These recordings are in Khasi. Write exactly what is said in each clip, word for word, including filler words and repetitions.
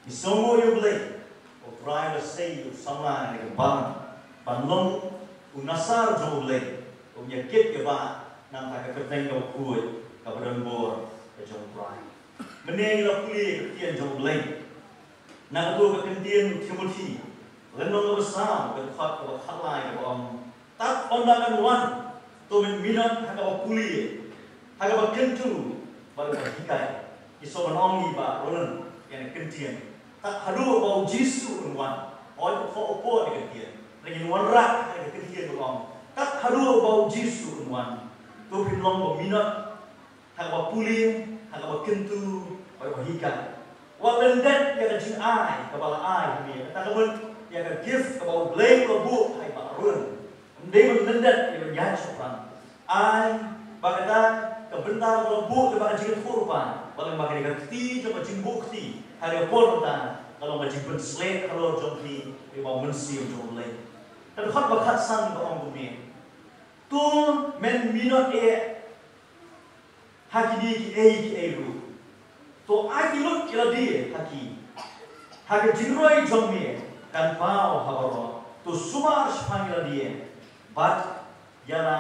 Ngi sngewnguh ïa U Blei, U Trai u la sei ïa u samla ne ka bam ban long u nasar jong U Blei, u ïa kit ïa ba nangta ka kyrteng kaba khuid kaba don bor ka jong U Trai. Mynne ngi la pule ïa ka ktien jong U Blei na kato ka ktien Timothi, lynnong kaba saw, ka dkhot kaba khatlai kaba ong, Tad ynda kan wan, to men minot ha kaba pule, ha kaba kyntu bad ha kaba hikai. Ki sngewbha ong ïa i Bah Roland ïa kane ka ktien. Tad haduh ba U Jisu un wan. Hooid, u thoh u por ïa ka ktien. Ngin wanrah ïa ka ktien ba ong, tad haduh ba U Jisu un wan, to phin long ba minot ha kaba pule, ha kaba kyntu bad ha kaba hikai. Wat lyndet ïa ka jingai kaba la ai ha me, kata ka mut ïa ka gift kaba U Blei u la buh ha i Bah Roland. Ym dei ban lyndet ïa ka, ïa ka shaphrang. Ai ba kata ka bynta kaba la buh lyngba ka jingïathuhlypa, ba lyngba kane ka kti jong ka jingbuh kti ha kane ka por mynta, ka long ka jingpynsleh halor jong phi ïa ka Mynsiem jong U Blei. Ka dkhot ba khatsan ka ong kumne, to men minot eh ha kine kiei kiei ruh. To aiti lut ïa lade ha ki. Ha ka jingroi jong me kan paw ha baroh. To sumar shaphang ïa lade bad ïa la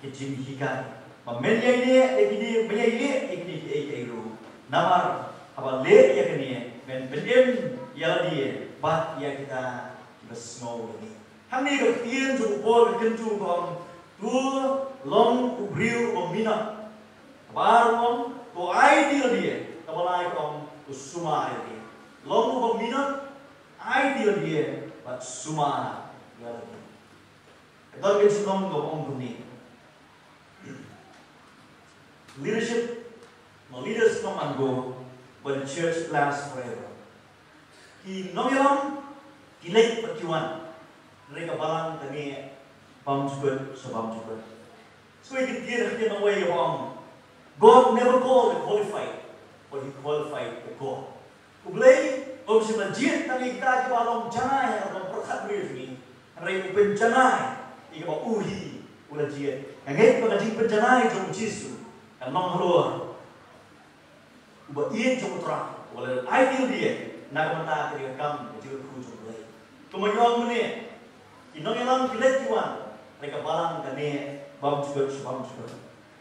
ka jinghikai, ba men ïaineh ïa kine, men ïaineh ïa kine kiei kiei ruh. Namar haba leh ïa kane men pynim ïa lade bad ïa kita kiba sngew ïa me. Hangne ka ktien jong u Paul ka kyntu ka ong, to long u briew uba minot. Kaba ar ka ong, to aiti ïa lade. Kaba lai ka ong, to sumar ïa lade. Long uba minot, aiti ïa lade bad sumar ïa lade. Ka don ka jinglong kaba ong kumne, leadership, no, leaders come and go, but the church lasts forever. Ki nongïalam ki leit bad ki wan, hynrei ka balang ka neh bymjukut sha bymjukut. Sngewbha ïa ka ktien, ka ktien nongwei ka ong, God never called the qualified, but he qualified the called. U Blei um shym la jied tang ïa kita kiba long janai ha ka pyrkhat briew jong ngi, hynrei u pynjanai ïa kiba u hi u la jied. Nga ngeit ba ka jingpynjanai jong u Jisu kan long halor uba ïeit jong u Trai, uba la aiti ïa lade na ka bynta ka dei ka kam ka jingkyrkhu jong U Blei. Kumba ngi ong mynne, ki nongïalam ki leit ki wan, hynrei ka balang ka neh bymjukut sha bymjukut.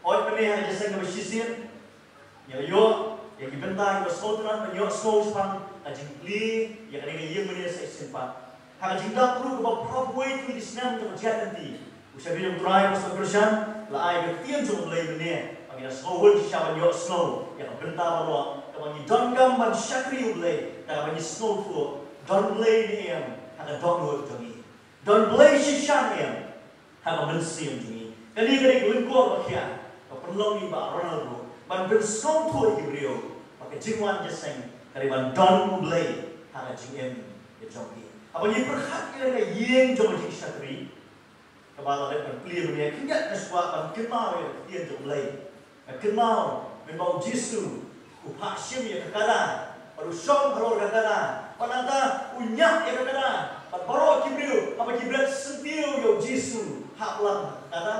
Hooid, mynne ha ka jingïaseng kaba shisien ngi la ïoh ïa ki bynta kiba sngewtynnat ban ïohsngew shaphang ka jingplie ïa kane ka ïing mynne sa shisien pat. Ha ka jingdap ruh kaba phra phew wei tylli ki snem jong ka jingïaid lynti, u shakri jong U Trai Pastor Christian la ai ka ktien jong U Blei mynne ba ngin ïa sngewhun shisha ban ïohsngew ïa ka bynta baroh kaba ngi donkam ban shakri U Blei da kaba ngi sngewthuh don Blei ne em ha ka dohnud jong ngi, don Blei shisha ne em ha ka mynsiem jong ngi. Kane ka dei ka lyngkor ba khia ka pynlong ïa i Bah Ronald ruh ban pynsngewthuh ïa ki briew ba ka jingwan jingïaseng ka dei ban don U Blei ha ka jingim ka jong ki. Haba ngi pyrkhat ïa ka ïing jong ka jingshakri kaba la dep ban plie mynne, khyndiat nga sngewbha ban kynmaw ïa ka ktien jong U Blei. Nga kynmaw mynba u Jisu u phah shim ïa ka kada bad u shong halor ka kada, bad nangta u ñiah ïa ka kada, bad baroh ki briew haba ki bret syntiew ïa u Jisu hap lang ha ka kada.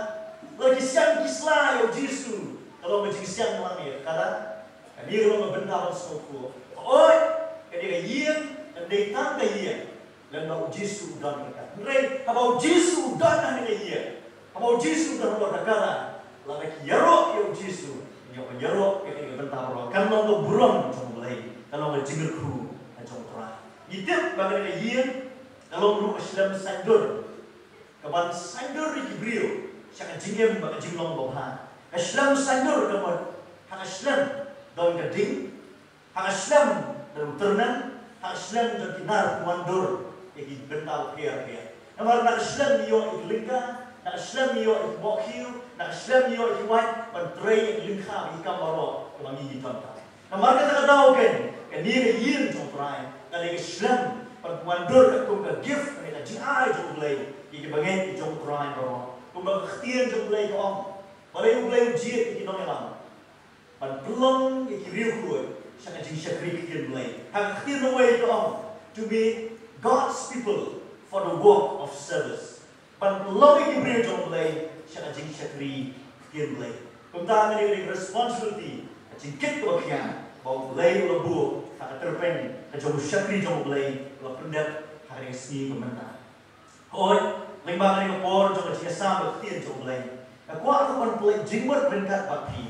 Lada ki siang ki sla ïa u Jisu, ka long ka jingsiang lang ïa ka kada. Kane ka long ka bynta ban sngewthuh. Hooid, ka dei ka ïing, ka dei tang ka ïing lem bad u Jisu u don ryngkat. Hynrei haba u Jisu u don ha kane ka ïing, haba u Jisu u don halor ka kada, lada ki ïaroh ïa u Jisu, ngi ïoh ban ïaroh ïa kane ka bynta baroh. Kan long ka burom jong U Blei, kan long ka jingkyrkhu jong U Trai. Ngi tip ba kane ka ïing ka long ruh ka shlem saiñdur kaban saiñdur ïa ki briew sha ka jingim bad ka jinglong babha. Ka shlem saiñdur ka mut ha ka shlem don ka ding, ha ka shlem don u tyrnem, ha ka shlem don ki nar pynwandur ïa ki bynta bapher bapher. Namar na ka shlem ngi ïoh ïa ki lyngkha, na ka shlem ngi ïoh ïa ki mohkhiew, na ka shlem ngi ïoh ïa ki wait ban trei ïa ki lyngkha bad ki kam baroh kiba ngi ngi donkam. Namar kata ka daw kein, kane ka ïing jong U Trai ka dei ka shlem ban pynwandur katkum ka gift, kane ka jingai jong U Blei ïa ki bangeit jong U Trai baroh. Kumba ka ktien jong U Blei ka ong, balei U Blei u jied ïa ki nongïalam? Ban pynlong ïa ki riewkhuid sha ka jingshakri ktien Blei. Ha ka ktien nongwei ka ong, to be God's people for the work of service. Ban pynlong ïa ki briew jong U Blei sha ka jingshakri ktien Blei. Kumta kane ka dei ka responsibility, ka jingkit kaba khia ba U Blei u la buh ka tyrpeng ka jong u shakri jong U Blei, la pyndep ha kane ka sngi ka mynta. Hooid, lyngba kane ka por jong ka jingïasam ka ktien jong U Blei, nga kwah ruh ban pynleit jingmut ryngkat bad phi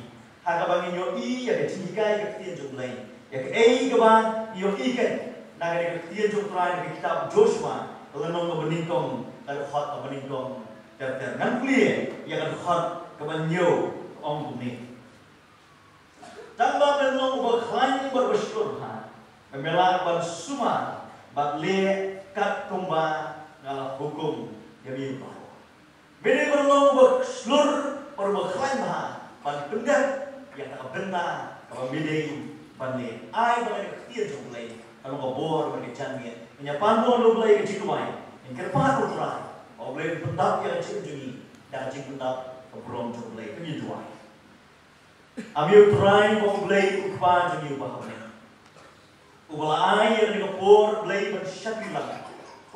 ha kaba ngin ïohi ïa ka jinghikai ka ktien jong U Blei, ïa kaei kaba ngi ïohi kein na kane ka ktien jong U Trai na ka kitab Joshua, ka lynnong kaba nyngkong, ka dkhot kaba nyngkong ter ter. Ngan pule ïa ka dkhot kaba hynñiew, ka ong kumne: Tang ba men long uba khlaiñ bad uba shlur bha, me lah ban sumar bad leh kat kumba nga la hukum ïa me baroh. Me dei ban long uba shlur bad uba khlaiñ bha ban pyndep ïa ka bynta kaba me dei ban leh. Ai ba ka ktien jong U Blei ka long ka bor bad ka janmiet. Ngin ïa pan bor na U Blei ka jingduwai, ngin kyrpad U Trai ba U Blei un pyndap ïa ka jingim jong ngi da ka jingpyndap ka burom jong U Blei. Ngin duwai. A me U Trai, U Blei U Kpa jong ngi uba ha bneng, uba la ai ïa kane ka por, Blei, ban shakri lang,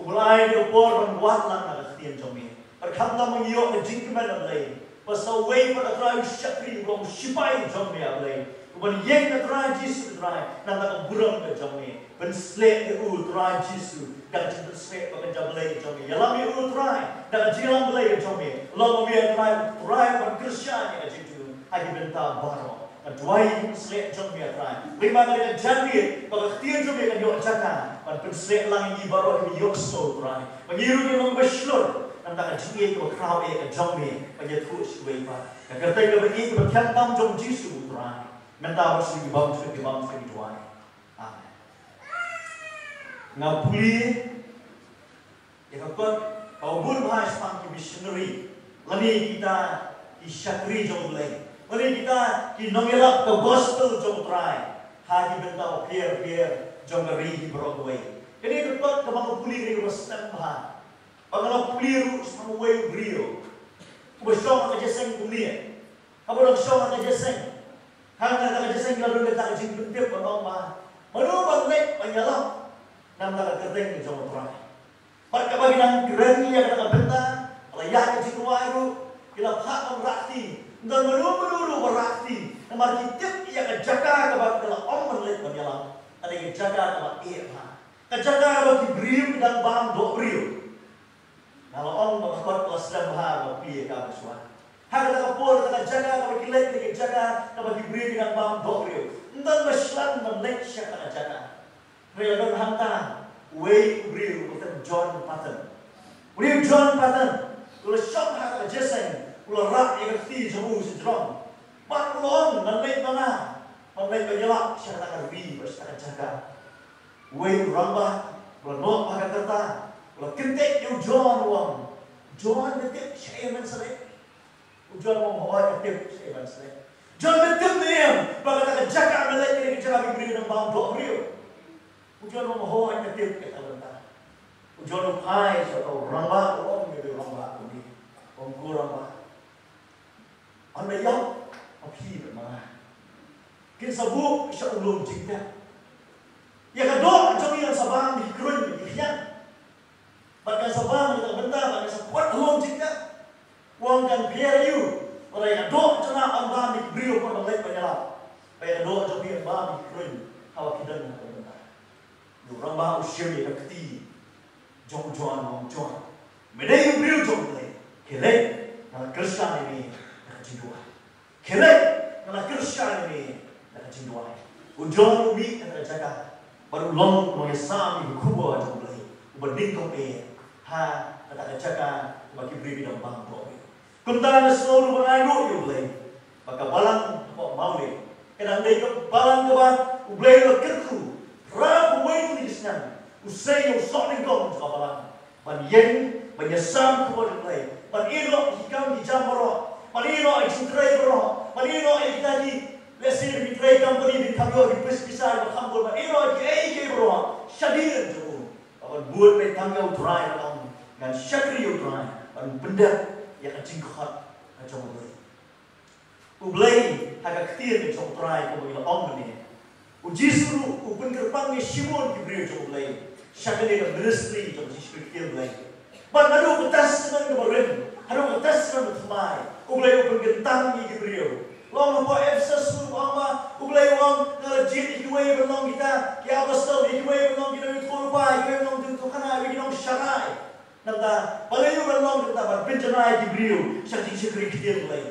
uba la ai ïa kane ka por ban wad lang na ka ktien jong me. Bad khamtam ba ngi ïoh ka jingkmen, A Blei, ba sa uwei pat, A Trai, u shakri, u long u shipai jong me, A Blei, uban ïeng, A Trai Jisu, A Trai, na ka bynta ka burom ka jong me. Pynsleh ïa u, Trai Jisu, da ka jingpynsleh bad ka jingïalam Blei ka jong me. Ïalam ïa u, Trai, da ka jingïalam Blei ka jong me. Long ma me, Trai, Trai ban kyrshan ïa ka jingim jong u ha ki bynta baroh. Nga duwai ïa ka jingpynsleh jong me, Trai, lyngba kane ka janmiet, ba ka ktien jong me kan ïoh jaka ban pynsleh lang ïa ngi baroh kiba ïohsngew, Trai, ba ngi ruh ngin long ba shlur na ka bynta ka jingïeit kaba khraw eh ka jong me, ban ïathuh sha kiwei pat. Ka kyrteng kaba ïeit kaba thiang tam jong U Jisu, Trai, mynta bad sha ki bymjukut ki bymjukut ngi duwai. Amen. Nga pule ïa ka kot kaba bun bha shaphang ki missionary, lane kita ki shakri jong U Blei, lane kita ki nongïalap ka gospel jong U Trai ha ki bynta bapher bapher jong ka ri hi baroh kawei. Kane ka kot kaba nga pule kane kaba slem bha. Ba nga la pule ruh shaphang uwei u briew uba shong ha ka jingïaseng kumne. Haba u dang shong ha ka jingïaseng, ha kata ka jingïaseng ki la don kata ka jingpyntip ban ong ba mano ban leit ban ïalap na ka bynta ka kyrteng ka jong U Trai. Bad kaba ki dang kren ïa kata ka bynta, la ïaid ka jingduwai ruh, ki la phah ban rah kti. Ym don mano mano ruh ba rah kti, namar ki tip ïa ka jaka kaba ki la ong ban leit ban ïalap. Ka dei ka jaka kaba eh bha, ka jaka kaba ki briew ki dang bam dohbriew. Nga la ong ba ka kot ka la slem bha, nga plie ka mynshuwa. Ha kata ka por, kata ka jaka kaba ki leit, ka dei ka jaka kaba ki briew ki dang bam dohbriew. Ym don ba shlan ban leit sha kata ka jaka. Hynrei la don hangta uwei u briew uba kyrteng John Patton. U briew John Patton u la shong ha kata ka jingïaseng, u la rah ïa ka kti jong u sha jrong. Bad u la ong, ngan leit ma nga, ngan leit ban ïalap sha kata ka ri bad sha kata ka jaka. Uwei u rangbah u la noh bad ka kyrta, u la kyntait ïa u John, u ong, John, me tip shaei men sa leit? U John u ong, hooid, nga tip shaei men sa leit. John, me tip ne em ba kata ka jaka me leit, kane ka jaka ki briew ki dang bam dohbriew? U John u ong, hooid, nga tip kata ka bynta. U John u phai sha uta u rangbah, u ong ïa u rangbah kumne, u ong, ko rangbah, ynda ïap ma phi bad ma nga, kin sa buh sha u lum jingtep. Ïa ka doh jong ngi kan sa bam da ki kruiñ, da ki khñiang. Bad kan sa bam na kata ka bynta, bad kan sa poi ha lum jingtep. U ong kan pher aïu lada ïa ka doh jong nga kan bam da ki briew ban leit ban ïalap, bad ïa ka doh jong phi kan bam da ki kruiñ haba phi don ha kata ka bynta. U rangbah u shim ïa ka kti jong u John, u ong, John, me dei u briew jong U Blei. Khie leit, nga la kyrshan ïa me da ka jingduwai. Khie leit, nga la kyrshan ïa me da ka jingduwai. U John u mih na kata ka jaka bad u long u nongïasam ïa ka khubor jong U Blei uba nyngkong eh ha kata ka jaka ba ki briew ki dang bam dohbriew. Kumta nga sngew ruh ba nga ainguh ïa U Blei ba ka balang hapoh Mawlai ka dang dei ka balang kaba U Blei u la kyrkhu. Hynrei kawei na ki sngi u sei ïa u sohnyngkong jong ka balang ban ïeng ban ïasam khubor U Blei, ban ïehnoh ïa ki kam ki jam baroh, ban ïehnoh ïa ki jingtrei baroh, ban ïehnoh ïa kita ki, lehse ki trei company, ki kam ïoh ki pisa, pisa ba kham bun, ban ïehnoh ïa kiei kiei baroh shadien jong u. Ban bud beit tang ïa U Trai, ban ong, ngan shakri ïa U Trai, ban pyndep ïa ka jingkhot ka jong U Blei. U Blei ha ka ktien ka jong U Trai, kumba ngi la ong mynne, U Jisu ruh u pynkyrpang ïa shibun ki briew jong U Blei sha kane ka ministry jong ka jingshakri ktien Blei. Bad naduh ka Testament kaba rim haduh ka Testament kaba thymmai, U Blei u pynkyntang ïa ki briew. Ong hapoh Ephesus u ong ba, U Blei u ong, nga la jied ïa kiwei ban long kita ki apostol, ïa kiwei ban long ki nongïathuhlypa, ïa kiwei ban long ki nongïathuhkhana, ïa kiwei ki nongsharai. Nangta, balei u ban long kata? Ban pynjanai ki briew sha ka jingshakri ktien Blei.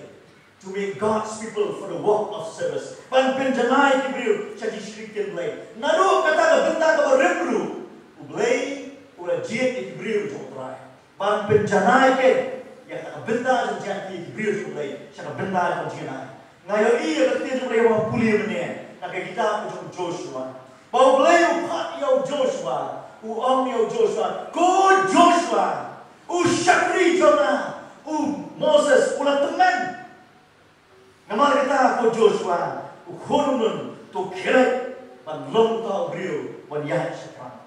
To make God's people for the work of service. Ban pynjanai ki briew sha ka jingshakri ktien Blei. Naduh kata ka bynta kaba rim ruh, U Blei u la jied ïa ki briew jong U Trai ban pynjanai ïa kata ka bynta jong jong ki briew jong U Blei sha ka bynta jong jingïadei. Nga ïohi ïa ka ktien jong U Blei ba pule mynne na ka kitab jong Joshua. Ba U Blei u khot ïa u Joshua, u ong ïa u Joshua, ko Joshua, u shakri jong nga, u Moses u la tymmen. Namar kata ko Joshua, u khun u Nun, to khie leit ban long uta u briew ban ïaid shaphrang.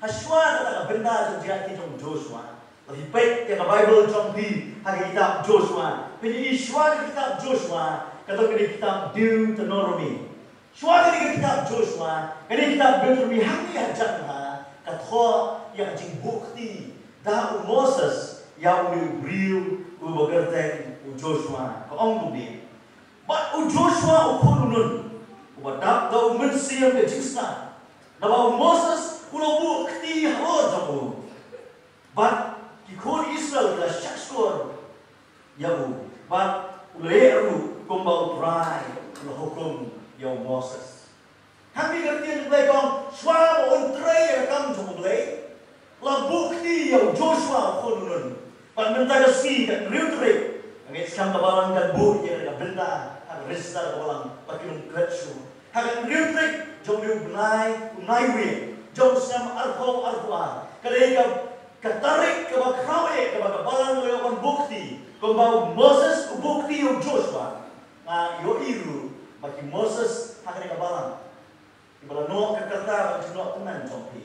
Hashwa kata ka bynta jong jingïaid ki jong Joshua. Lada phi peit ïa ka Baibl jong phi ha ka kitab Joshua, phin ïohi shwa ka kitab Joshua, ka don kane ka kitab Deuteronomy. Shwa kane ka kitab Joshua, kane ka kitab Deuteronomy hangne ha jan ha, ka thoh ïa ka jingbuh kti da u Moses ïa une u briew uba kyrteng u Joshua. Ka ong kumne: Bad u Joshua u khun u Nun, uba dap da u Mynsiem ka jingsnam, naba u Moses u la buh kti halor jong u. Bad ki khun Israel ki la shahshkor ïa u, bad u la leh ruh kumba U Trai u la hukum ïa u Moses. Hangne ka ktien U Blei ka ong, shwa ba un trei ïa ka kam jong U Blei, la buh kti ïa u Joshua u khun u Nun. Bad mynta ka sngi ka hynriew tarik, nga ngeit skhem ka balang kan buh ïa ka bynta ha ka register ka balang ba kin ym klet shuh. Ha ka hynriew tarik jong une u bnai, u bnai wei jong u snem arphew arphew ar, ka dei ka, ka tarik kaba khraw eh kaba ka balang la ïoh ban buh kti, kumba u Moses u buh kti ïa u Joshua. Nga ïohi ruh ba ki Moses ha kane ka balang, kiba la noh ka rta bad ki jingnoh tymmen jong phi,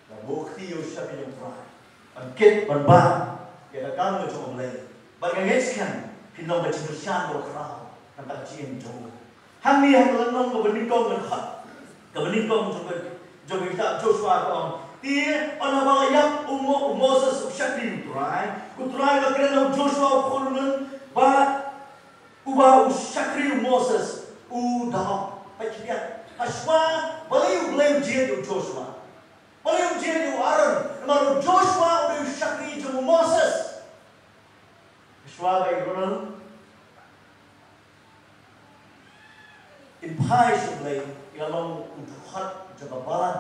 la buh kti ïa u shakri jong U Trai ban kit ban bam ïa ka kam ka jong U Blei. Bad nga ngeit skhem phin long ka jingkyrshan kaba khraw na ka bynta ka jingim jong u. Hangne ha ka lynnong kaba nyngkong, ka dkhot kaba nyngkong jong ka, jong ka kitab Joshua ka ong, te ynda ba la ïap u Mo-, u Moses u shakri U Trai, U Trai u la kren ïa u Joshua u khun u Nun, ba uba u shakri u Moses u da ong. Peit khyndiat, hashwa balei U Blei u jied ïa u Joshua? Balei um jied ïa u Aaron? Namar u Joshua u dei u shakri jong u Moses. Hashwa ba i Aaron in phai sha U Blei, i la long u dkhot jong ka balang.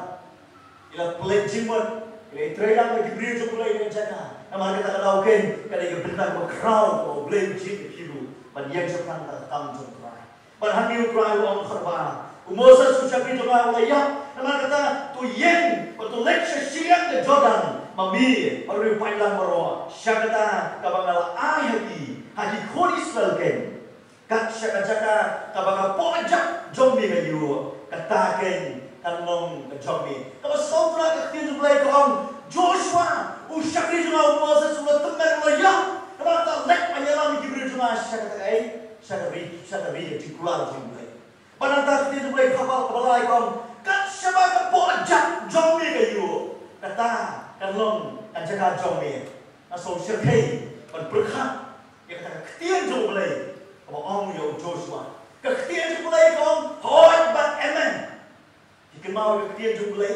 I la pynleit jingmut, i la ïatrei lang bad ki briew jong U Blei ha kane ka jaka. Namar kata ka daw keiñ ka dei ka bynta kaba khraw kaba U Blei u jied ïa phi ruh ban ïeng shaphrang ha ka kam jong U Trai. Bad hangne U Trai u ong, khatwei, u Moses u shakri jong nga u la ïap, namar kata to ïeng bad to leit sha shiliang ka Jordan, ma me bad une u paidlang baroh, sha kata kaba nga la ai ha ki, ha ki khun Israel keiñ. Kat sha ka jaka kaba ka pohjap jong me ka ïoh, kata keiñ kan long ka jong me. Kaba saw trai ka ktien jong U Blei ka ong, Joshua u shakri jong nga u Moses u la tymmen, u la ïap, namar kata leit ban ïalam ïa ki briew jong nga sha kata kaei, sha ka ri, sha ka ri ka jingkular jong U Blei. Bad nangta ka ktien jong U Blei kaba, kaba lai ka ong, kat shaba ka pohjap jong me ka ïoh, kata kan long ka jaka jong me. Nga sngew shyrkhei ban pyrkhat ïa kata ka ktien jong U Blei kaba ong ïa u Joshua. Ka ktien jong U Blei ka ong hooid bad amen. Phi kynmaw ïa ka ktien jong U Blei?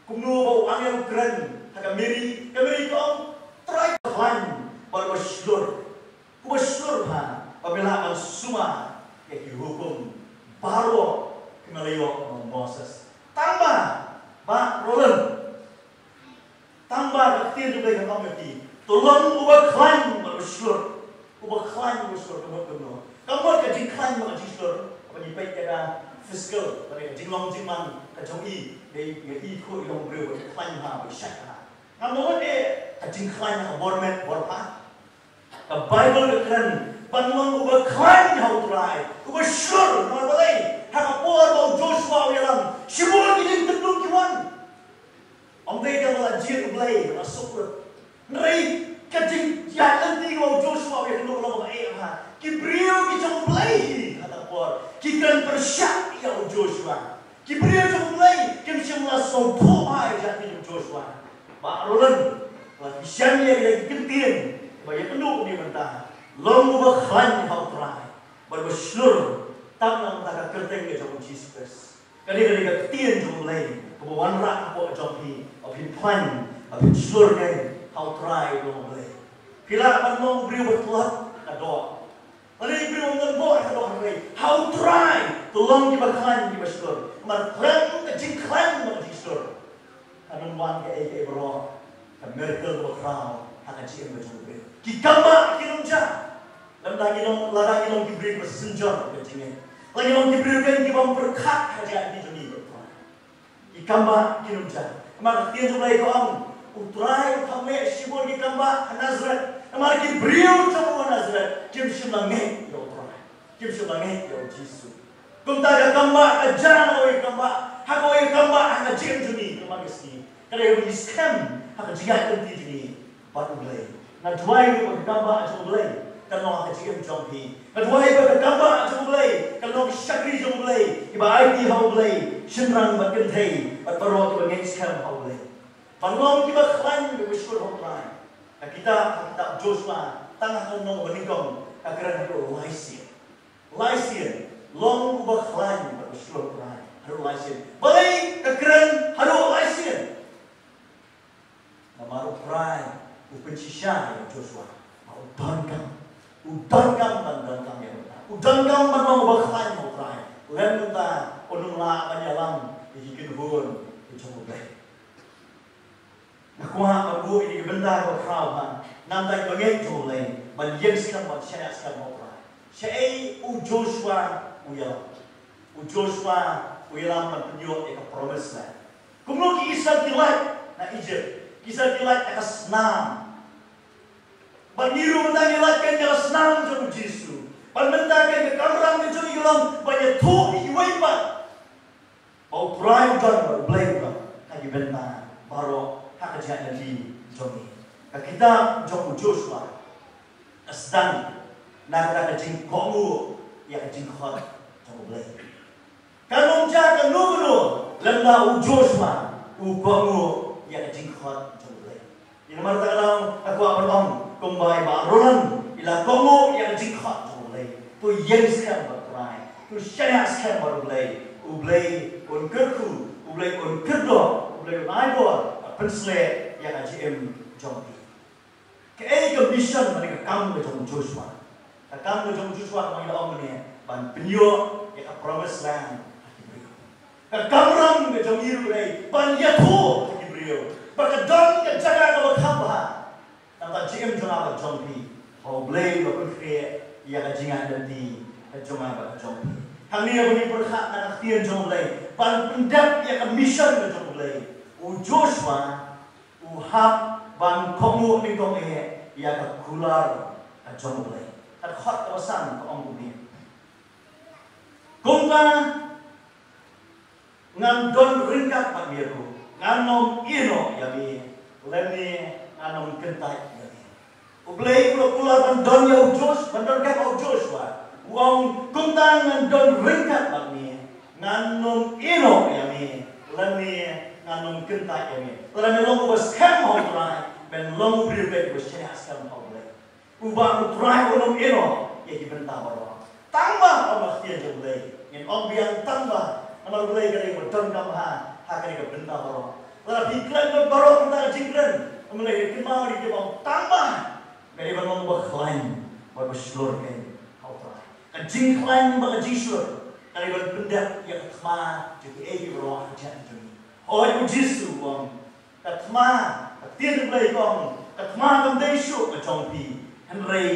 Kumno ba u angel u kren ha ka Meri, ka Meri ka ong, Trai, khlaiñ bad uba shlur, uba shlur bha, ba me lah ban sumar ïa ki hukum baroh kiba me la ïoh na u Moses. Tangba, Bah Roland, tangba ka ktien jong U Blei ka ong ïa phi, to long uba khlaiñ bad uba shlur. Uba khlaiñ uba shlur ka mut kumno? Ka mut ka jingkhlaiñ bad ka jingshlur, haba ngi peit ïa ka physical, ka jinglong jingman ka jong i, ngi, ngi ithuh i long briew ba i khlaiñ bha, ba i shait bha. Ngam mut eh ka jingkhlaiñ ha ka bor met bor phad. Ka Baibl ka kren ban long uba khlaiñ ha U Trai, uba shlur. Namar balei? Ha ka por ba u Joshua u ïalam, shibun ki jingtynrong ki wan. Ym dei tang ba la jied U Blei, la suk lut. Hynrei ka jingïaid lynti kaba u Joshua u ïakynduh ka long kaba eh bha. Ki briew ki jong U Blei hi ha kata ka por ki kren pyrshah ïa u Joshua. Ki briew jong U Blei kim shym la sngewthuh bha ïa ka jingïaid lynti jong u Joshua. Bah Roland, la phi shem ïa ki kyntien ba ïakynduh mynta, long uba khlaiñ ha U Trai. Bad ba shlur tang na ka bynta ka kyrteng ka jong u Jisu Khrist. Ka dei, ka dei ka ktien jong U Blei kaba wanrah hapoh jong phi, ba phin khlaiñ, ba phin shlur kein ha U Trai uba long U Blei. Phi lah ban long u briew ba tlot ha ka doh. Lane u briew uba tlot ha ka doh hynrei ha U Trai to long kiba khlaiñ kiba shlur. Namar khlem ka jingkhlaiñ bad ka jingshlur, kan ym wan kaei kaei baroh, ka miracle kaba khraw ha ka jingim ka jong u briew. Ki kambah kin ym jia. Lada ngi long, lada ngi long ki briew kiba synjor ka jingim, lada ngi long ki briew kein kiba ym pyrkhat ha ka jingim jong ngi bad U Trai, ki kambah kin ym jia. Namar ka ktien jong U Blei ka ong, U Trai u kham leh shibun ki kambah ha Nasaret. Namar ki briew jong u ha Nasaret kim shym la ngeit ïa U Trai, kim shym la ngeit ïa u Jisu. Kumta ka kambah ka jia na kawei ka kambah, ha kawei ka kambah ha ka jingim jong ngi, ka man ka sngi ka dei ba ngi skhem ha ka jingïaid lynti jong ngi bad U Blei. Nga duwai ba ka kambah jong U Blei kan long ha ka jingim jong phi. Nga duwai ba ka kambah jong U Blei kan long ki shakri jong U Blei, kiba aiti ha U Blei shynrang bad kynthei bad baroh kiba ngeit skhem ha U Blei, ban long kiba khlaiñ, kiba shlur ha U Trai. Ka kitab, ka kitab Joshua, tang ha ka lynnong ba nyngkong, ka kren haduh lai sien. Lai sien, long uba khlaiñ bad uba shlur ha U Trai haduh lai sien. Balei ka kren haduh lai sien? Namar U Trai u pynshisha ïa u Joshua ba u donkam, u donkam ban donkam ïa u, u donkam ban long uba khlaiñ ha U Trai. Lem mynta un ym lah ban ïalam ïa ki kynhun ki jong U Blei. Nga kwah ban buh ïa ka bynta kaba khraw ha, na ka bynta kiba ngeit jong U Blei, ban ïeng skhem, ban shaniah skhem ha U Trai. Shaei u Joshua u ïalam? U Joshua u ïalam ban pynïoh ïa ka promised land. Kumno ki Israel ki lait na Egypt, ki Israel ki lait ïa ka snam. Bad ngi ruh mynta ngi lait kein ïa ka snam jong u Jisu. Bad mynta kein ka kamram ka jong ngi ka long ban ïathuh ïa kiwei pat ba U Trai u don, ba U Blei u don ha ki bynta baroh ha ka jingïaid lynti jong ngi. Ka kitab jong u Joshua ka sdang na ka, ka jingkohnguh ïa ka jingkhot jong U Blei. Kan ym jia kano kano lymda u Joshua u kohnguh ïa ka jingkhot jong U Blei. Ïa namar kata ka daw nga kwah ban ong kumba i Bah Roland i la kohnguh ïa ka jingkhot jong U Blei, to ïeng skhem bad U Trai, to shaniah skhem bad U Blei. U Blei un kyrkhu, U Blei un kyrdoh, U Blei un ai bor, un pynshlur ïa ka jingim jong phi. Kaei ka mission bad ka kam ka jong u Joshua? Ka kam ka jong u Joshua, kumba ngi la ong mynne, ban pynïoh ïa ka promised land ha ki briew. Ka kamram ka jong ngi ruh ka dei ban ïathuh ha ki briew ba ka don ka jaka kaba kham bha na ka jingim jong nga bad jong phi, ha U Blei uba pynkhreh ïa ka jingïaid lynti ka jong nga bad ka jong phi. Hangne ba ngi pyrkhat na ka ktien jong U Blei ban pyndep ïa ka mission ka jong U Blei, u Joshua u hap ban kohnguh nyngkong eh ïa ka kular ka jong U Blei. Ka dkhot kaba san ka ong kumne: Kumta ngan don ryngkat bad me ruh, ngan ym ïehnoh ïa me, lymne ngan ym kyntait ïa me. U Blei u la kular ban don ïa u Josh, ban don ryngkat bad u Joshua. U ong, kumta ngan don ryngkat bad me, ngan ym ïehnoh ïa me, lymne ngan ym kyntait ïa me. Lada me long uba skhem ha U Trai, men long u briew uba shaniah skhem ha U Blei, uba U Trai un ym ïehnoh ïa ki bynta baroh. Tang ba, ong ka ktien jong U Blei, ngin ong biang tang ba, namar U Blei ka dei uba donkam ha, ha kane ka bynta baroh. Lada phi klet bad baroh mynta ka jingkren, U Blei ka kynmaw ïa ki, ong tang ba me dei ban long uba khlaiñ bad uba shlur kein ha U Trai. Ka jingkhlaiñ bad ka jingshlur ka dei ban pyndep ïa ka thma jong kiei kiei baroh ha ka jingim jong ngi. Hooid, u Jisu u ong, ka thma, ka ktien U Blei ka ong, ka thma kam dei shuh ka jong phi, hynrei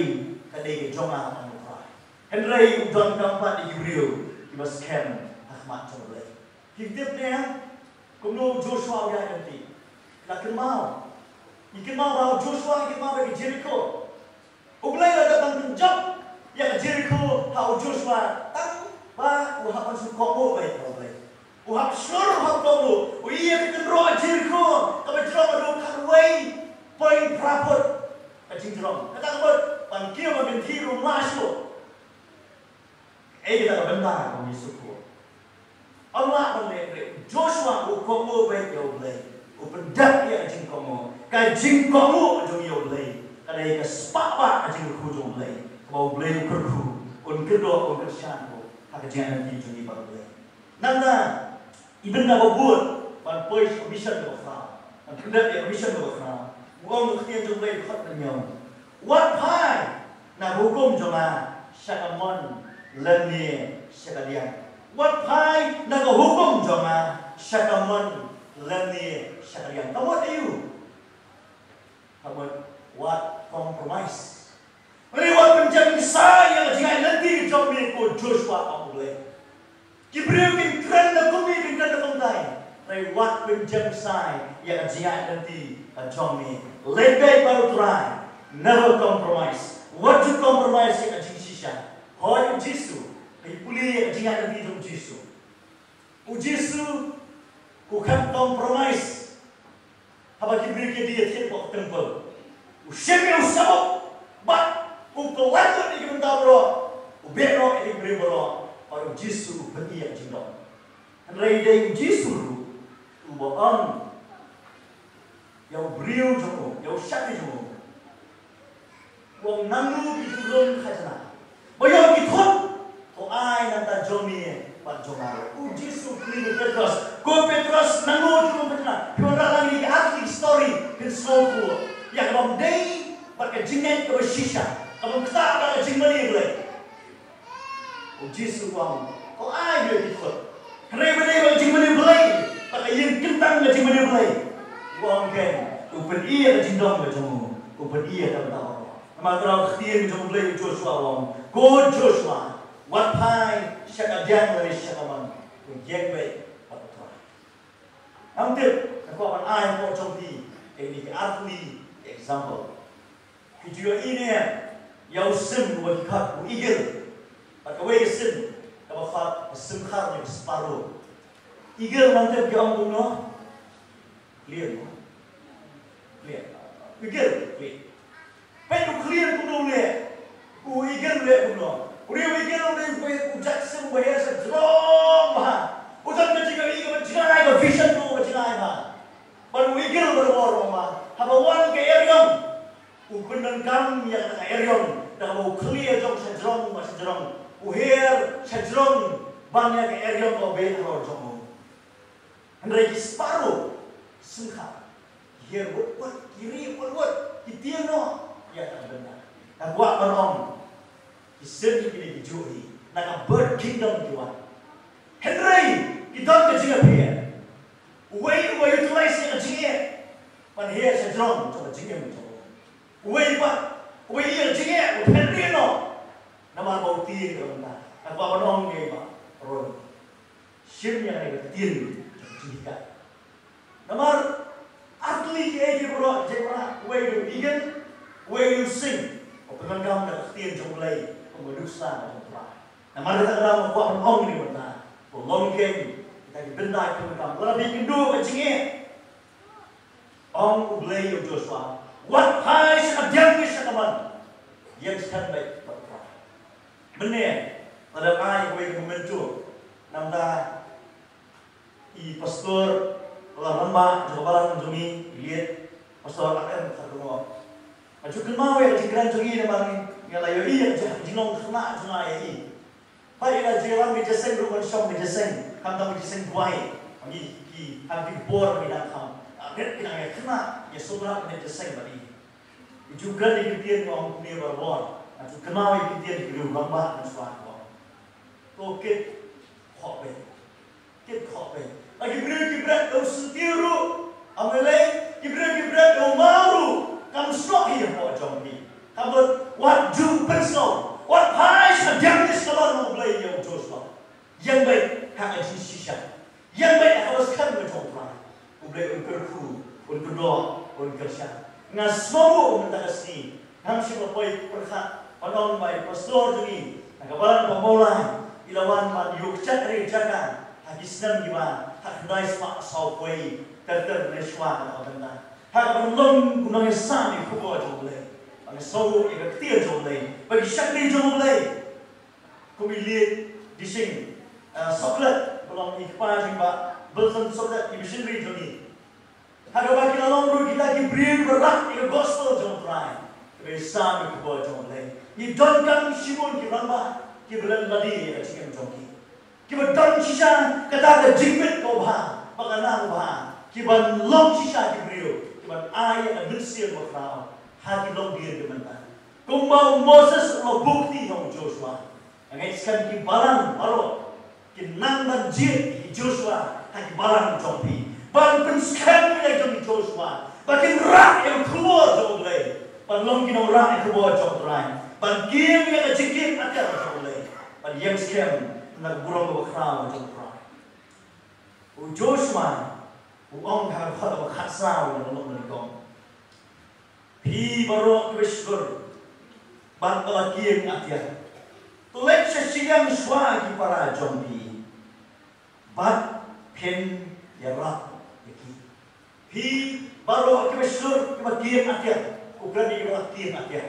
ka dei ka jong nga, ong U Trai. Hynrei u donkam pat ïa ki briew kiba skhem ha khmat jong U Blei. Phi tip ne em? Kumno u Joshua u ïaid lynti? La kynmaw. Ngi kynmaw ba u Joshua, ngi kynmaw ba ka Jerikho, U Blei la dep ban pynjop ïa ka Jerikho ha u Joshua tang ba u hap ban shu kohnguh beit ha U Blei. U hap shlur, u hap kohnguh. U ïohi ïa ka kynroh Jerikho kaba jrong haduh khatwei point phra phut ka jingjrong. Kata ka mut ban kiew ban kynthih ruh ym lah shuh. Ei, kata ka bynta kaba ngi sngewthuh. Ym lah ban leh, leh. Joshua u kohnguh beit ïa U Blei. U pyndep ïa ka jingkohnguh. Ka jingkohnguh jong ngi ïa U Blei ka dei ka spah bah ka jingkyrkhu jong U Blei, kaba U Blei u kyrkhu, un Kyrdoh, un kyrshan ruh ha ka jingïaid lynti jong ngi bad U Blei. Nangta i Bynta Babud, ban poi sha ka mission kaba khraw, ban pyndep ïa ka mission kaba khraw, u ong ha ka ktien jong U Blei, dkhot hynñiew: Wat phai na ka hukum jong nga sha ka mon lymne sha ka diang. Wat phai na ka hukum jong nga sha ka mon lymne sha ka diang. Ka mut aïu? Ka mut wat compromise. Hynrei wat pynjemsai ïa ka jingïaid lynti ka jong me, ko Joshua, ong U Blei. Ki briew kin kren da kumne, kin kren da kumtai, hynrei wat pynjemsai ïa ka jingïaid lynti ka jong me. Leit beit bad U Trai. Never compromise. Wat ju compromise ïa ka jingshisha. Hooid, U Jisu, ka pule ïa ka jingïaid lynti jong U Jisu. U Jisu u khlem compromise. Haba ki briew ki dei thied bad ka temple, u shim ïa u sabut, bad u pyllait lut ïa ki bynta baroh, u beh noh ïa ki briew baroh, bad U Jisu u pyni ïa ka jingdom. Hynrei dei U Jisu ruh uba ong ïa u briew jong u, ïa u shakri jong u, u ong, nangno ki ju lum khajna ba ïoh ki thut, to ai na ka bynta jong me bad jong nga ruh. U Jisu u kylli u Petros, ko Petros, nangno ki ju lum khajna? Phi wanrah lang ïa kine ki ar tylli ki story, phin sngewthuh ïa ka bym dei bad ka jingngeit kaba shisha, ka bym ktah bad ka jingmane Blei. U Jisu u ong, to ai ïa ki thut. Hynrei ba dei ba ka jingmane Blei, ba ka ïing kyntang ka jingmane Blei, u ong, keiñ, u pyni ïa ka jingdom ka jong u, u pyni ïa ka bynta baroh. Namar kata ka ktien jong U Blei, u Joshua u ong, ko Joshua, wat phai sha ka diang lane sha ka mon, to ïeng beit bad U Trai. Ngam tip, nga kwah ban ai hapoh jong phi ïa kine ki ar tylli ki example. Phi ju ïohi ne em ïa u sim uba ki khot u eagle, bad kawei ka sim kaba khot ka sim khar ne ka sparrow? Eagle, ngan tip ki ong kumno? Clear, no? Clear. Eagle, clear. Peit u clear kumno u leh. U eagle u leh kumno? U eagle u leh, u jait sim uba her sha jrong bha. U don ka jingïohi kaba jngai, ka vision kaba jngai bha. Bad u eagle barabor, ma, haba wan ka eriong, u pyndonkam ïa ka eriong da kaba u khlieh jong sha jrong bad sha jrong, u her sha jrong ban ïa ka eriong ka beh halor jong u. Hynrei ki sparrow, sngewbha, ki her wut wut, ki ri wut wut, ki tieng noh ïa ka bynta. Nga kwah ban ong, ki sim kine ki ju hi na ka bird kingdom ki wan. Hynrei ki don ka jingïapher. Uwei uba utilize ïa ka jingeh ban her sha jrong jong ka jingim jong u. Uwei pat, uwei ïa ka jingeh u phet rieh noh namar ba u tieng ïa ka bynta. Nga kwah ban ong ïa i Bah Ron, shim ïa kane ka ktien jong ka jinghikai. Namar ar tylli kiei kiei baroh, jingmara, uwei u eagle, uwei u sing, u pyndonkam da ka ktien jong U Blei kum ka nuksa jong U Trai. Namar kata ka daw nga kwah ban ong ïa kane ka bynta, to long keiñ kita ki bynta ki pyndonkam, lada phi ïakynduh ka jingeh. Ong U Blei ïa u Joshua, wat phai sha ka diang ne sha ka mon, ïeng skhem beit bad U Trai. Mynne nga dang ai kawei ka memento na ka bynta i pastor, rangbah jong ka balang jong ngi, i late Pastor R M Kharkongor. Nga ju kynmaw ïa ka jingkren jong i namar ngi la ïohi ïa ka jinglong khynnah jong nga ïa i. Ba i la ju ïalam ka jingïaseng ruh ban shong ka jingïaseng, khamtam ka jingïaseng duwai. Ngi ki, ha ki por ngi dang kham, ah, rit ki dang ïakhynnah, ïasumar ka jingïaseng bad i. I ju kren ïa ki ktien, nga ong kumne barabor. Nga ju kynmaw ïa ki ktien ki rangbah mynshwa, nga ong, to kit khoh beit. Kit khoh beit. Ba ki briew ki bret da u syntiew ruh, ym lei lei, ki briew ki bret da u maw ruh, kam snoh hi hapoh jong ki. Ka mut, wat ju pynsngew, wat phai sha ka diang ne sha ka mon, ong U Blei ïa u Joshua. Ïeng beit ha ka jingshisha. Ïeng beit ha kaba skhem ka jong U Trai. U Blei un kyrkhu, un kyrdoh, un kyrshan. Nga sngewnguh mynta ka sngi, ngam shym la poi pyrkhat ban ong ba i pastor jong ngi na ka balang ba Mawlai i la wan ban ïoh kjat re jaka ha ki snem kiba ha khyndai spah saw poi ter ter ne shwa na ka bynta ha kaba long kum nang ïasam ïa ka khubor jong U Blei. Ba nga sngewnguh ïa ka ktien jong U Blei, ba ki shakri jong U Blei. Kum i late Dishing, ah, Soklet, ba long i kpa jong i Bah Bilson Soklet, i missionary jong ngi. Ha kaba ki la long ruh kita ki briew ba rah ïa ka gospel jong U Trai, kiba ïasam ïa ka khubor jong U Blei. Ngi donkam shibun ki rangbah, kiba la lade ïa ka jingim jong ki, kiba don shisha kata ka jingbit kaba bha, ba ka nang ba, kiban long shisha ki briew kiban ai ïa ka mynsiem bakhraw ha ki longdien ki mynta. Kumba u Moses u la buh kti ha u Joshua, nga ngeit skhem ki balang baroh ki nang ban jied ïa u Joshua ha ki balang jong phi, ban pynskhem ïa u Joshua ba kin rah ïa ka khubor jong U Blei, ban long ki nongrah ïa ka khubor jong U Trai, ban kieng ïa ka jingkieng atiar jong U Blei, ban ïeng skhem na ka burom kaba khraw jong U Trai. U Joshua u ong ha ka dkhot kaba khatsaw, u ong, phi baroh kiba shlur bad ba la kieng atiar, to leit sha shiliang shuwa ki para jong phi bad phin ïarap ïa ki. Phi baroh kiba shlur kiba kieng atiar, u kren ïa kiba la kieng atiar.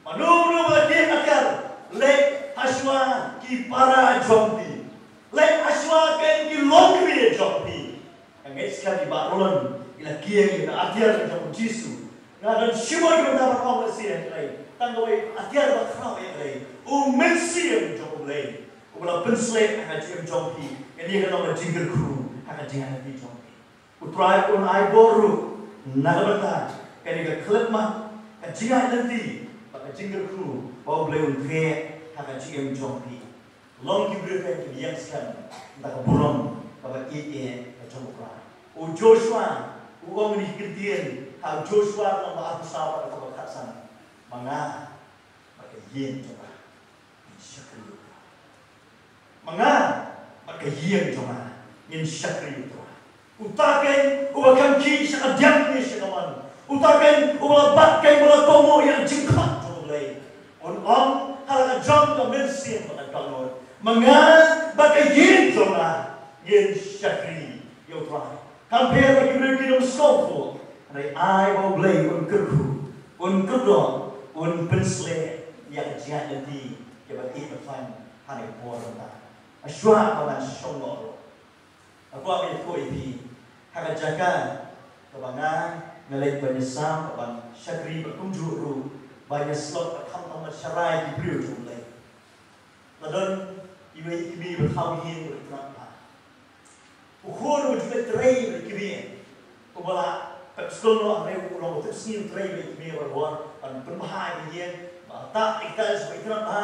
Mano mano ba la kieng atiar, leit ha shuwa ki para jong phi, leit ha shuwa ki longkmie jong phi. Nga ngeit skhem i Bah Roland i la kieng ïa ka atiar jong u Jisu. Nga don shibun ki bynta ban ong lehse ïa U Blei, tang kawei atiar bakhraw ïa U Blei, u Mynsiem jong U Blei, uba la pynshlur ha ka jingim jong phi. Kane ka long ka jingkyrkhu ha ka jingïaid lynti jong phi. U Trai un ai bor ruh na ka bynta kane ka khyllipmat, ka jingïaid lynti bad ka jingkyrkhu ba U Blei un treh ha ka jingim jong phi. Long ki briew kiba ïeng skhem da ka burom kaba ïeit ka jong U Trai. U Joshua u ong, ngi ktien ha u Joshua lynnong ba arphew saw, dkhot ba khatsan, ma nga bad ka ïing jong nga ngin shakri ïa U Trai. Ma nga bad ka ïing jong nga ngin shakri ïa U Trai. Uta keiñ uba kham khih sha ka diang ne sha ka mon, uta keiñ uba la bat keiñ ba la kohnguh ïa ka jingkhot jong U Blei, un ong ha la ka jong ka mynsiem bad ka dohnud, ma nga bad ka ïing jong nga ngin shakri ïa U Trai. Kam pher ba ki briew ki dang sngewthuh, hynrei ai ba U Blei un kyrkhu, un kyrdoh, un pynshlur ïa ka jingïaid lynti kaba ïeit ba thaiñ ha kane ka por mynta. Shuwa ba ngan shong noh ruh, nga kwah ban ïathuh ïa phi ha ka jaka kaba nga, nga leit ban ïasam, ban shakri, bad kumjuh ruh ban ïasyllok, bad khamtam ban sharai ki briew jong U Blei. La don iwei i kmie ba thaw ïing bad itynnad bha. U khun uba ju leit trei bad i kmie, uba la pep skul noh, hynrei u long uba tip sngi u trei bad i kmie barabor ban pynbha ïa ka ïing, ba tah ïa kita sha ba itynnad bha.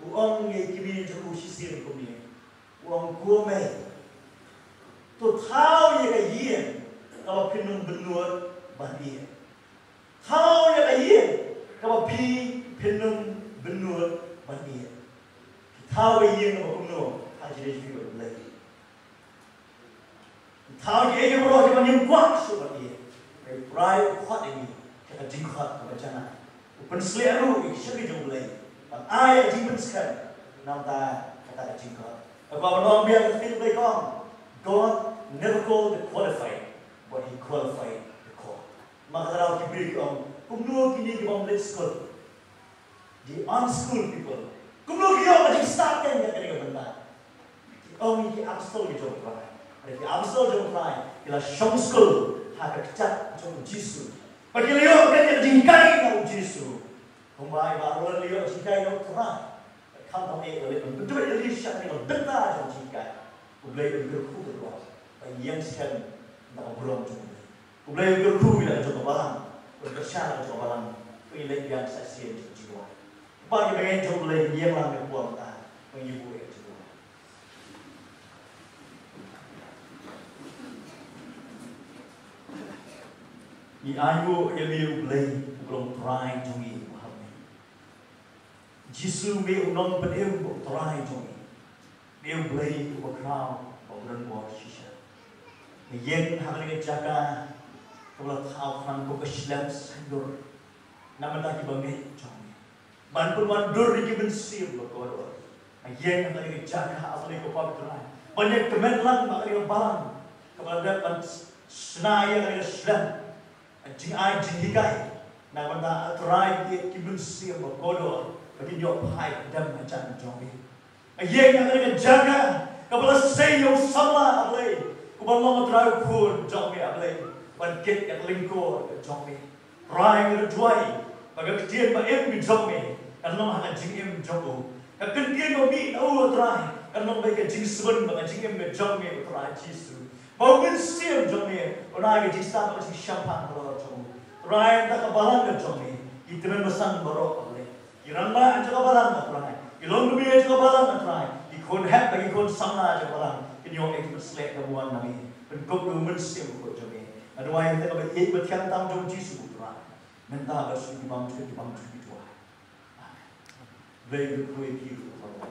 U ong ïa i kmie jong u shisien kumne, u ong, ko mei, to thaw ïa ka ïing kaba phin ym bynnud ban ïeh. Thaw ïa ka ïing kaba phi, phin ym bynnud ban ïeh. Phi thaw ka ïing kaba kumno ha ka jingïaid lynti bad U Blei? Phi thaw ïa ka ïing kaba phin ym kwah shuh ban ïeh. Hynrei U Trai u khot ïa ngi da ka jingkhot kaba janai. U pynshlur ruh ïa ki shakri jong U Blei ban ai ïa ka jingpynskhem na ka bynta kata ka jingkhot. Kaba ban ong biang ka ktien U Blei ka ong, God never called the qualified, but he qualified the called. Ma ka daw ki briew ki ong, kumno kine ki bym leit skul, the unschooled people, kumno ki ïoh ka jingstad keiñ ha kane ka bynta? Ki ong, ki apostol ki jong U Trai. Ki apostol jong U Trai ki la shong skul ha ka kjat jong u Jisu, bad ki la ïoh keiñ ka jinghikai na u Jisu. Kumba i Bah Roland la ïoh jinghikai na U Trai, khamtam eh la leit ban pynduh ïa lade sha kane ka bynta jong jinghikai. U Blei un kyrkhu kyrdoh ba ïeng skhem na ka burom jong U Blei. U Blei un kyrkhu ïa la ka jong ka balang, un kyrshan la ka jong ka balang, ba ngin leit biang sa shisien jong ka jingduwai. Kpa, ki bangeit jong U Blei, ngin ïeng lang ka por mynta ba ngin ïa buh ïa ka jingduwai. Ngi ainguh ïa me U Blei uba long Trai jong ngi uba ha bneng. Jisu, me u nongpynim bad u Trai jong ngi. Me U Blei uba khraw bad uba don bor shisha. Nga ïeng ha kane ka jaka kaba la thaw khnang kum ka shlem saiñdur na ka bynta ki bangeit jong me, ban pynwandur ïa ki mynsiem ba kordor. Nga ïeng ha kane ka jaka, A Blei ko Pa Trai, ban ïakmen lang bad kane ka balang kaba la dep ban shna ïa kane ka shlem jingai jinghikai na ka bynta, A Trai, ki mynsiem ba kordor ba kin ïoh phai kdem hajan jong me. Nga ïeng ha kane ka jaka kaba la sei ïa u samla, A Blei, uban long, A Trai, u khun jong me, A Blei, ban kit ïa ka lyngkor ka jong me. Trai, nga duwai ba ka ktien ba im ka jong me kan long ha ka jingim jong u. Ka kyntien ba mih na u, Trai, kan long bad ka jingsbun bad ka jingim ka jong me, Trai Jisu. Ba u Mynsiem jong me un ai ka jingstad bad ka jingshemphang halor jong u. Trai, da ka balang ka jong me, ki tymmen basan baroh, Trai, ki rangbah jong ka balang, Trai, ki longkmie jong ka balang, Trai, ki khun hep bad ki khun samla jong ka balang, kin ïoh ïa ka jingsleh kaba wan na me. Pynkup da u Mynsiem Bakhuid jong me. Nga duwai ïa kata kaba ïeit bad thiang tam jong u Jisu, Trai, mynta bad shuh, ki bymjukut ki bymjukut, Trai. Amen. Blei u kyrkhu ïa phi baroh.